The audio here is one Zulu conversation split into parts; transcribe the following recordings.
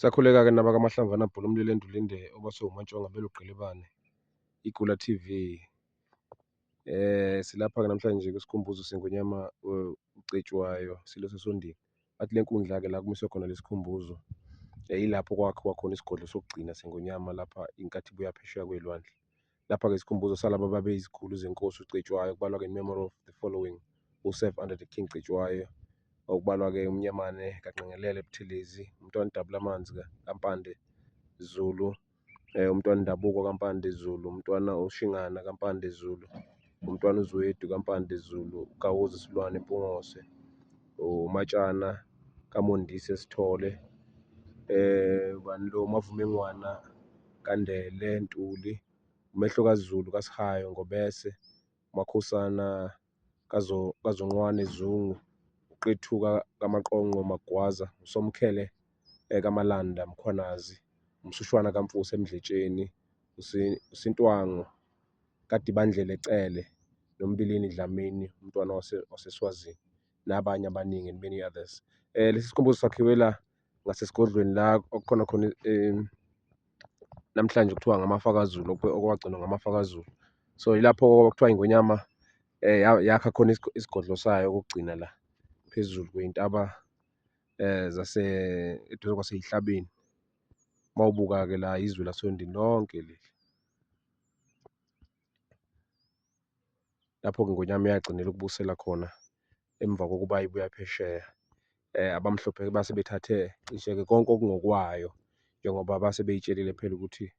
Sakhuleka-ke nabakamaHlamvana Bhula umlilo endulinde obaswe uMantshongo beluqilibane Igula TV. Silapha-ke namhlanje kwisikhumbuzo seNgonyama uCetshwayo, Silo sasoNdini. Bathi le nkundla-ke la kumiswe khona lesikhumbuzo, yilapho kwakhiwa khona isigodlo sokugcina seNgonyama lapha inkathi ibuya phesheya kwey'lwandle. Lapha-ke isikhumbuzo salaba ababeyizikhulu zenkosi uCetshwayo, kubalwa-ke in memory of the following who served under the King Cetshwayo. Okubalwa-ke uMnyamane kaNgqengelele Buthelezi, uMntwana Dabulamanzi kaMpande Zulu, uMntwana Ndabuko kaMpande Zulu, uMntwana uShingana kaMpande Zulu, uMntwana uZwedu kaMpande Zulu, uGawozi Silwane Mpungose, uMatshana kaMondise Sithole, ubani lo, uMavumengwana kaNdele Ntuli, uMehlokazulu kaSihayo Ngobese, uMakhosana kaZonqwane Zungu, uQethuka kaMaqonqo Magwaza, uSomkhele kaMalanda Mkhwanazi, uMsushwana kaMfuse Mdletsheni, uSintwango kaDibandlele Cele, noMbilini Dlamini, umntwana waseSwazini, nabanye abaningi and many others. Lesi sikhumbuzo sakhiwe la ngasesigodlweni la okukhona khona namhlanje kuthiwa ngamafa kaZulu, okwagcinwa ngamafa kaZulu. So yilapho kuthiwa iNgonyama yakha khona isigodlo sayo okokugcina la phezulu kwey'ntaba zase eduze kwaseyihlabeni. Mawubuka-ke la izwe lasoNdini lonke leli. Lapho-ke iNgonyama yagcinela ukubusela khona emva kokuba ibuya phesheya. Abamhlophe base bethathe cishe-ke konke okungokwayo njengoba base beyitshelile phela ukuthi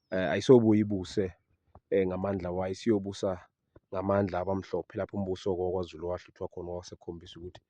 ayisobuye ibuse ngamandla wayo, isiyobusa ngamandla abamhlophe lapho umbuso-ke wakwaZulu wahluthwa khona wasekhombisa ukuthi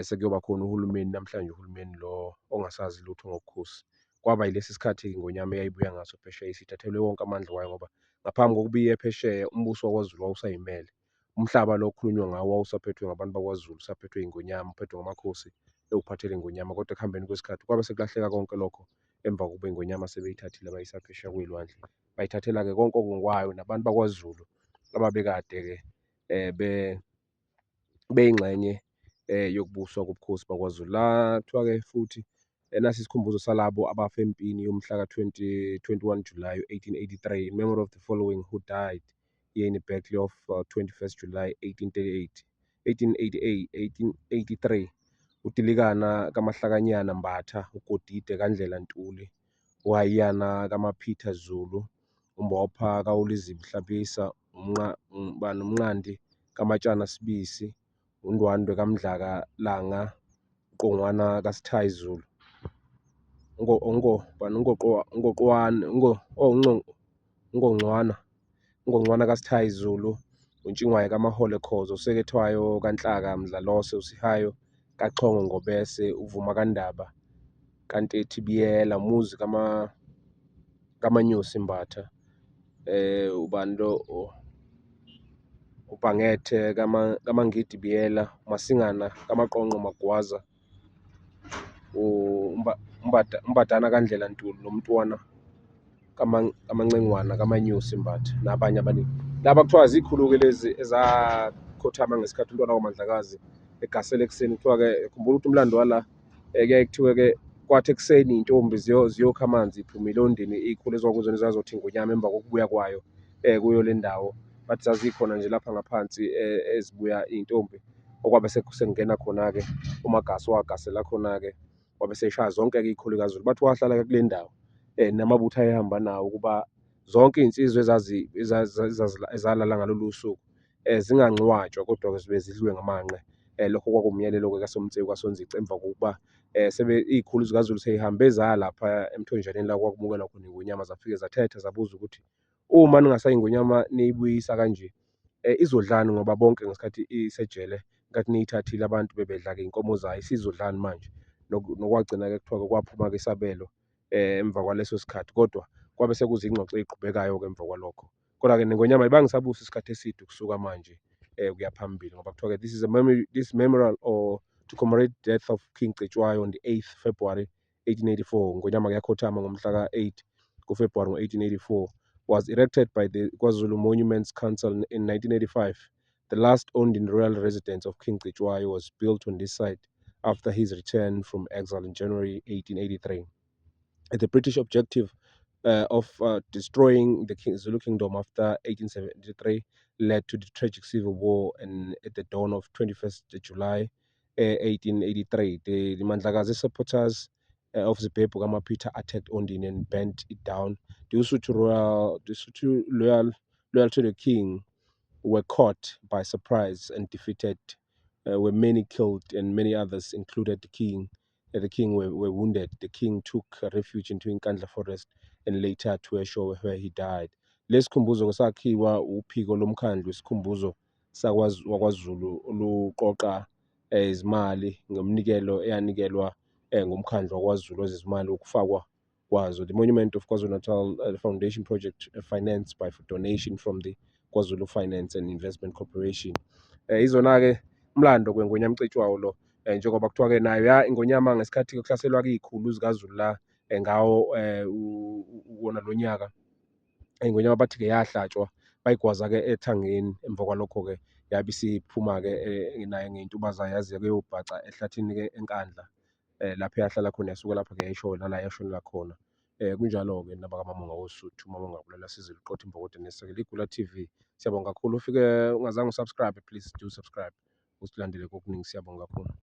sekuyoba khona uhulumeni namhlanje uhulumeni lo ongasazi lutho ngobukhosi. Kwaba yilesi sikhathi-ke iNgonyama eyayibuya ngaso phesheya isithathelwe wonke amandla wayo ngoba ngaphambi kokuba iye phesheya umbuso wakwaZulu wawusayimele. Umhlaba lo okukhulunywa ngawo wawusaphethwe ngabantu bakwaZulu, usaphethwe iNgonyama, uphethwe ngamakhosi ewuphathele iNgonyama kodwa ekuhambeni kwesikhathi kwabe sekulahleka konke lokho emva kokuba iNgonyama sebeyithathile bayisa phesheya kwey'lwandle. Bayithathela-ke konke okungokwayo nabantu bakwaZulu ababekade-ke beyingxenye yokubuswa kobukhosi bakwaZulu. La kuthiwa-ke futhi nasi isikhumbuzo salabo abafa empini yomhla ka-20 21 July 1883, in memory of the following who died here in the battle of 21st July 1838 1888 1883, uDilikana kaMahlakanyana Mbatha, uGodide kaNdlela Ntuli, uHayiyana kaMaphitha Zulu, uMbopha kaWulizibi Hlabisa, bani uMnqandi kaMatshana Sibisi, uNdwandwe kaMdlaka Langa, uQongwana kaSithayi Zulu, bani uNgoqwane oh uNgongcwana uNgongcwana kaSithayi Zulu, uNtshingwayo kaMahole Khoza, uSekethwayo kaNhlaka Mdlalose, uSihayo kaXhongo Ngobese, uVuma kaNdaba kaNtethi Biyela, umuzi kaManyosi Mbatha, ubani lo, uBhangethe kaMangidi Biyela, uMasingana kaMaqonqo Magwaza, uMbadana kaNdlela Ntuli noMntwana kaMancengwana kaManyosi Mbatha nabanye abaningi. Laba kuthiwa zikhulu-ke lezi ezakhothama ngesikhathi uMntwana wakwaMandlakazi egasela ekuseni. Kuthiwa-ke khumbula ukuthi umlando wala kuyaye kuthiwe-ke kwathi ekuseni iy'ntombi ziyokha amanzi iphumile oNdini iy'khulu ezikwakuzona ezazothi iNgonyama emva kokubuya kwayo kuyo le ndawo. Bathi zazikhona nje lapha ngaphansi ezibuya iy'ntombi okwabe sekungena khona-ke uMagasa wagasela khona-ke wabe eseshaya zonke-ke iy'khulu kaZulu. Bathi wahlala-ke kule ndawo namabutho ayehamba nawo ukuba zonke iy'nsizwa ezalala ngalolu suku zingangcwatshwa kodwa-ke zibe zidliwe ngamanqe. Lokho kwakuwumyalelo-ke kaSomtsewu kaSonzica emva kokuba sebe iy'khulu zikaZulu sey'hambe zaya lapha emthonjaneni la kwakumukelwa khona iNgonyama zafike zathetha zabuza ukuthi uma ningasayi iNgonyama niyibuyisa kanje izodlani ngoba bonke ngesikhathi isejele ngenkathi niyithathile abantu bebedla-ke iy'nkomo zayo isizodlani manje. Nokwagcina-ke kuthiwa-ke kwaphuma-ke isabelo emva kwaleso sikhathi kodwa kwabe sekuzingxoxo ey'qhubekayo-ke emva kwalokho. Kodwa-ke neNgonyama ayibange isabusa isikhathi eside ukusuka manje kuya phambili ngoba kuthiwa-ke this is a memory, this memorial or to commemorate death of King Cetshwayo on the 8th February 1884. Ngonyama-ke yakhothama ngomhla ka-8 kuFebruary ngo-1884, was erected by the KwaZulu Monuments Council in 1985. The last Ondini royal residence of King Cetshwayo was built on this site after his return from exile in January 1883. The British objective of destroying the Zulu Kingdom after 1873 led to the tragic civil war, and at the dawn of 21st July 1883, the Mandlakazi supporters of Zibhebhu kaMaphitha attacked Ondini and burnt it down. The Usuthu royal, the Usuthu loyal to the king were caught by surprise and defeated, were many killed and many others, included the king, were wounded. The king took refuge into Inkandla forest and later to Eshowe, where he died. Lesikhumbuzo sakhiwa uphiko lomkhandlu wesikhumbuzo wakwaZulu oluqoqa izimali ngeminikelo eyanikelwa ngumkhandlu wakwaZulu wezezimali ukufakwa kwazo. The Monument of KwaZulu-Natal Foundation project financed by donation from the KwaZulu Finance and Investment Corporation. Izona-ke umlando kweNgonyama Cetshwayo lo, njengoba kuthiwa-ke nayo ya iNgonyama ngesikhathi kuhlaselwa-ke iy'khulu zikaZulu la ngawo wona lo nyaka. INgonyama bathi-ke yahlatshwa, bayigwaza-ke ethangeni. Emva kwalokho-ke yabe isiphuma-ke nayo ngey'ntuba zayo, yaze kuyobhaca ehlathini-ke eNkandla, lapho eyahlala khona. Yasuka lapho-ke yayisho nala yashonela khona. Kunjalo-ke nabakwaMamonga woSuthu, uMamonga kulala sizwe luqotho imbokodo nesekelo Igula TV. Siyabonga kakhulu. Ufike ungazange u-subscribe, please do subscribe, usilandele kokuningi. Siyabonga kakhulu.